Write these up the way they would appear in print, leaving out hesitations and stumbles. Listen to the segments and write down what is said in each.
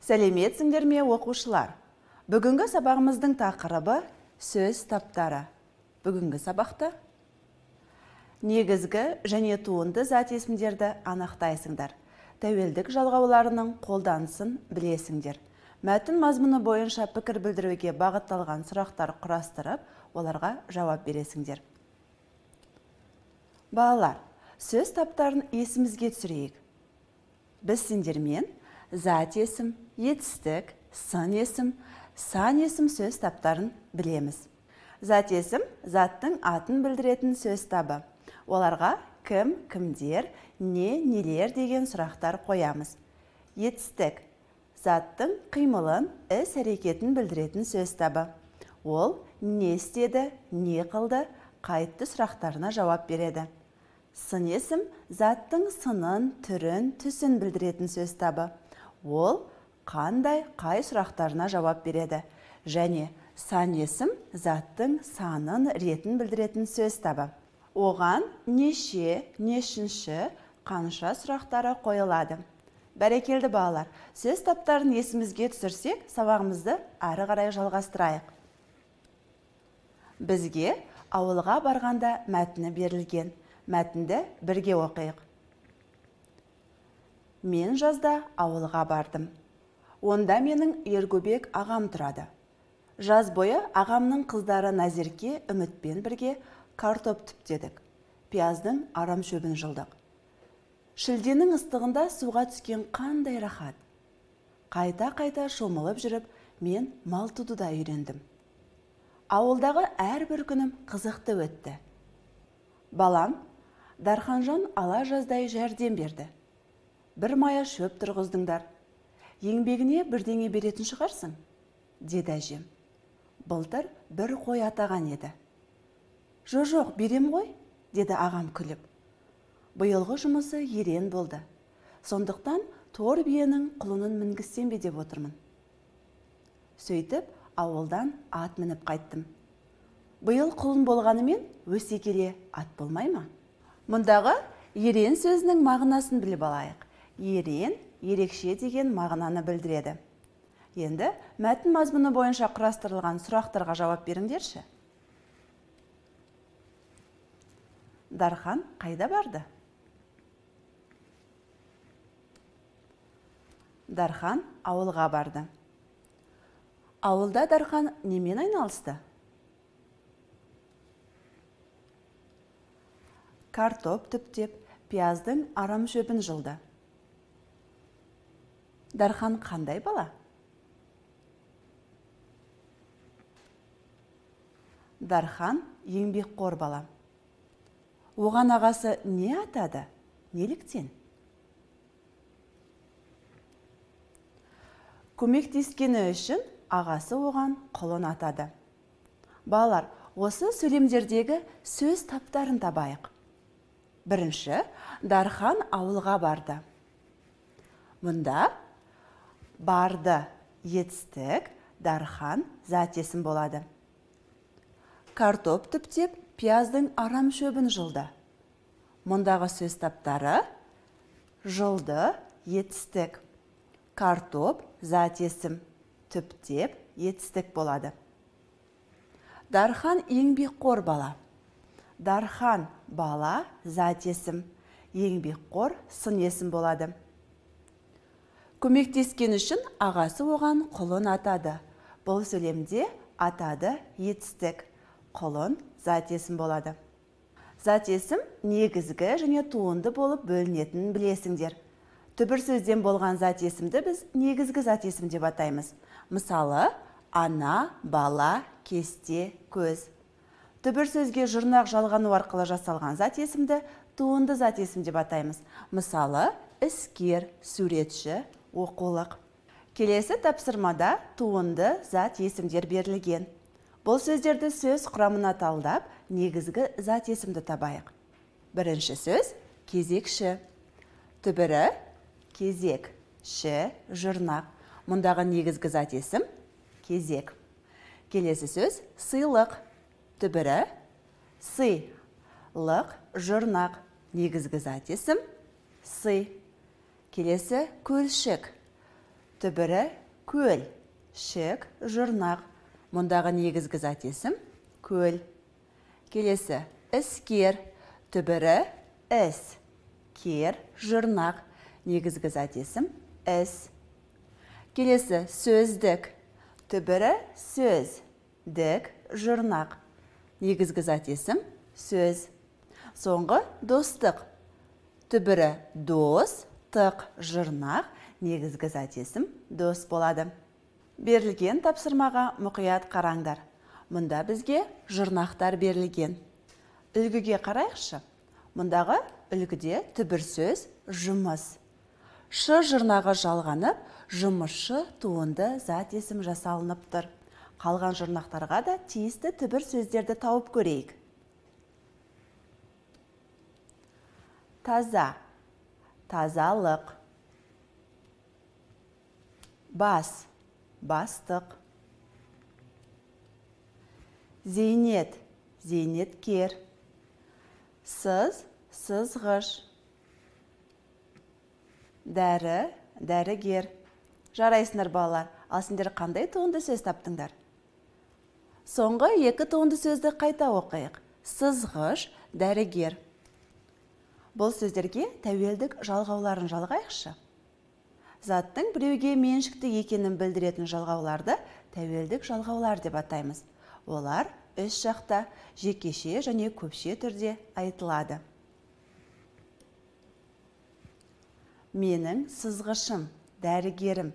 Сәлеметсіңдер ме, оқушылар? Бүгінгі сабағымыздың тақырыбы сөз таптары. Бүгінгі сабақта негізгі және туынды зат есімдерді анықтайсыңдар. Тәуелдік жалғауларының қолданысын білесіңдер. Мәтін мазмұны бойынша пікір білдіруге бағытталған сұрақтар құрастырып, оларға жауап бересіңдер. Балалар, сөз таптарын есімізге түсірейік. Біз сендермен зат есім, етістік, сын есім, сан есім сөз таптарын білеміз. Зат есім заттың атын білдіретін сөз табы. Оларға кім, кімдер, не, нелер деген сұрақтар қоямыз. Етістік заттың қимылын, іс әрекетін білдіретін сөз табы. Ол не істеді, не қылды, қайтты сұрақтарына жауап береді. Сын есім заттың сынын, түрін, түсін білдіретін сөз табы. Ол қандай, қай сұрақтарына жауап береді. Және сан есім заттың санын, ретін білдіретін сөз табы. Оған неше, нешінші, қанша сұрақтары қойылады. Бәрекелді балалар, сөз таптарын есімізге түсірсек, сабағымызды ары қарай жалғастырайық. Бізге ауылға барғанда мәтіні берілген. Мәтінді бірге оқиық. Мен жазда ауылға бардым. Онда менің Ергөбек ағам тұрады. Жаз бойы ағамның қыздары Назерке Үмітпен бірге картоп түптедік. Пияздың арам шөбін жылдық. Шілденің ыстығында суға түскен қандай рахат. Қайта-қайта шомылып жүріп, мен мал тұтуды да үйрендім. Ауылдағы әрбір күнім қызықты өтті. Балам, Дарханжан ала жаздай жәрдем берді. Бір мая шөп тұрғыздыңдар. Еңбегіне бірдеңе беретін шығарсың, деді әжем. Былтыр бір қой атаған еді. Жоқ, берем ғой, деді ағам күліп. Биылғы жұмысы ерен болды. Сондықтан тор биенің құлынын мінгізсем бе деп отырмын. Сөйтіп, ауылдан ат мініп қайттым. Биыл құлын болғанымен өсе келе ат болмай ма? Мұндағы ерен сөзінің мағынасын біліп алайық. Ерен, ерекше деген мағынаны білдіреді. Енді мәтін мазмұны бойынша құрастырылған сұрақтарға жауап беріңдерші. Дархан қайда барды? Дархан ауылға барды. Ауылда Дархан немен айналысты? Картоп түптеп, пияздың арам шөбін жылды. Дархан қандай бала? Дархан еңбекқор бала. Оған ағасы не атады? Неліктен? Көмектескені үшін ағасы оған құлын атады. Балалар, осы сөйлемдердегі сөз таптарын табайық. Бірінші, Дархан ауылға барды. Мұнда барды етістік, Дархан зат есім болады. Картоп түптеп, пияздың арам шөбін жылды. Мұндағы сөз таптары жылды етістік. Картоп зат есім, түптеп етістік болады. Дархан еңбекқор бала. Дархан бала зат есім, еңбекқор сын есім болады. Көмектескен үшін ағасы оған құлын атады. Бұл сөйлемде атады етістік, құлын зат есім болады. Зат есім негізгі және туынды болып бөлінетінін білесіңдер. Түбір сөзден болған зат есімді біз негізгі зат есім деп атаймыз. Мысалы, ана, бала, кесте, көз. Түбір сөзге жұрнақ жалғану арқылы жасалған зат есімді туынды зат есім деп атаймыз. Мысалы, іскер, суретші, оқулық. Келесі тапсырмада туынды зат есімдер берілген. Бұл сөздерді сөз құрамына талдап, негізгі зат есімді табайық. Бірінші сөз кезекші. Түбірі кезек, ші, жұрнақ. Мұндағы негізгі зат есім кезек. Келесі сөз сыйлық. Түбірі сый, лық, жұрнақ. Негізгі зат есім сый. Келесі көлшік. Түбірі көл, шік, жұрнақ. Мұндағы негізгі зат есім көл. Келесі іскер, түбірі іс, кер, жұрнақ. Негізгі зат есім іс. Келесі сөздік, түбірі сөз, дік, жұрнақ. Негізгі зат есім сөз. Соңғы достық, түбірі дос, тық, жұрнақ. Негізгі зат есім дос болады. Берілген тапсырмаға мұқият қараңдар. Мұнда бізге жұрнақтар берілген. Үлгіге қарайықшы. Мұндағы үлгіде түбір сөз жұмыс. Шы жұрнағы жалғанып, жұмысшы туынды зат есім жасалынып тұр. Қалған жұрнақтарға да тиісті түбір сөздерді тауып көрейік. Таза, тазалық. Бас, бастық. Зейнет, зейнеткер. Сыз, сызғыш. Дәрі, дәрігер. Жарайсыңдар, балалар. Ал сендер қандай туынды сөз таптыңдар? Соңғы екі туынды сөзді қайта оқиық. Сызғыш, дәрігер. Бұл сөздерге тәуелдік жалғауларын жалғайықшы. Заттың біреуге меншікті екенін білдіретін жалғауларды тәуелдік жалғаулар деп атаймыз. Олар үш жақта жекеше және көпше түрде айтылады. Менің сызғышым, дәрігерім.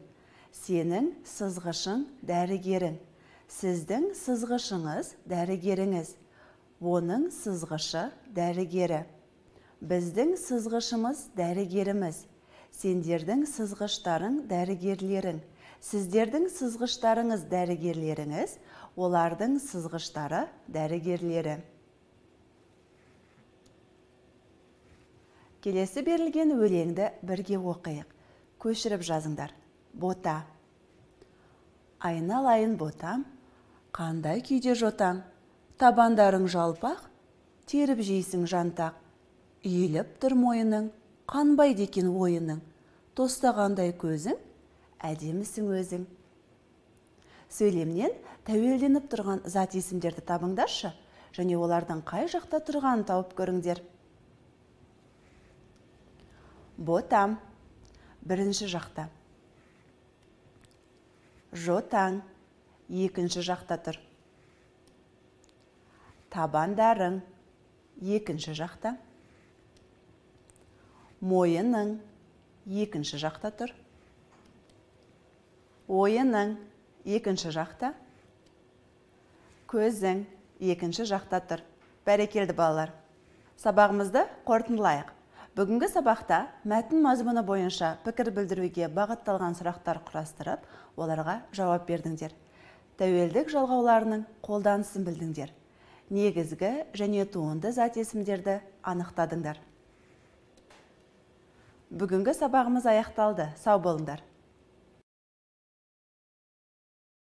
Сенің сызғышың, дәрігерің. Сіздің сызғышыңыз, дәрігеріңіз. Оның сызғышы, дәрігері. Біздің сызғышымыз, дәрігеріміз. Сендердің сызғыштарың, дәрігерлерің. Сіздердің сызғыштарыңыз, дәрігерлеріңіз. Олардың сызғыштары, дәрігерлері. Келесі берілген өлеңді бірге оқиық. Көшіріп жазыңдар. Бота. Айналайын ботам, қандай күйде жотаң? Табандарың жалпақ, теріп жейсің жантақ. Иіліп тұр мойының, қанбайды екен ойының. Тостағандай көзің, әдемісің өзің. Сөйлемнен тәуелденіп тұрған зат есімдерді табыңдаршы, және олардың қай жақта тұрғанын тауып көріңдер. Ботам, бірінші жақта. Жотаң, екінші жақта тұр. Табандарың, екінші жақта. Мойының, екінші жақта тұр. Ойының, екінші жақта. Көзің, екінші жақта тұр. Бәрекелді, балалар. Сабағымызды қорытындылайық. Бүгінгі сабақта мәтін мазмұны бойынша пікір білдіруге бағытталған сұрақтар құрастырып, оларға жауап бердіңдер. Тәуелдік жалғауларының қолданысын білдіңдер. Негізгі және туынды зат есімдерді анықтадыңдар. Бүгінгі сабағымыз аяқталды. Сау болыңдар.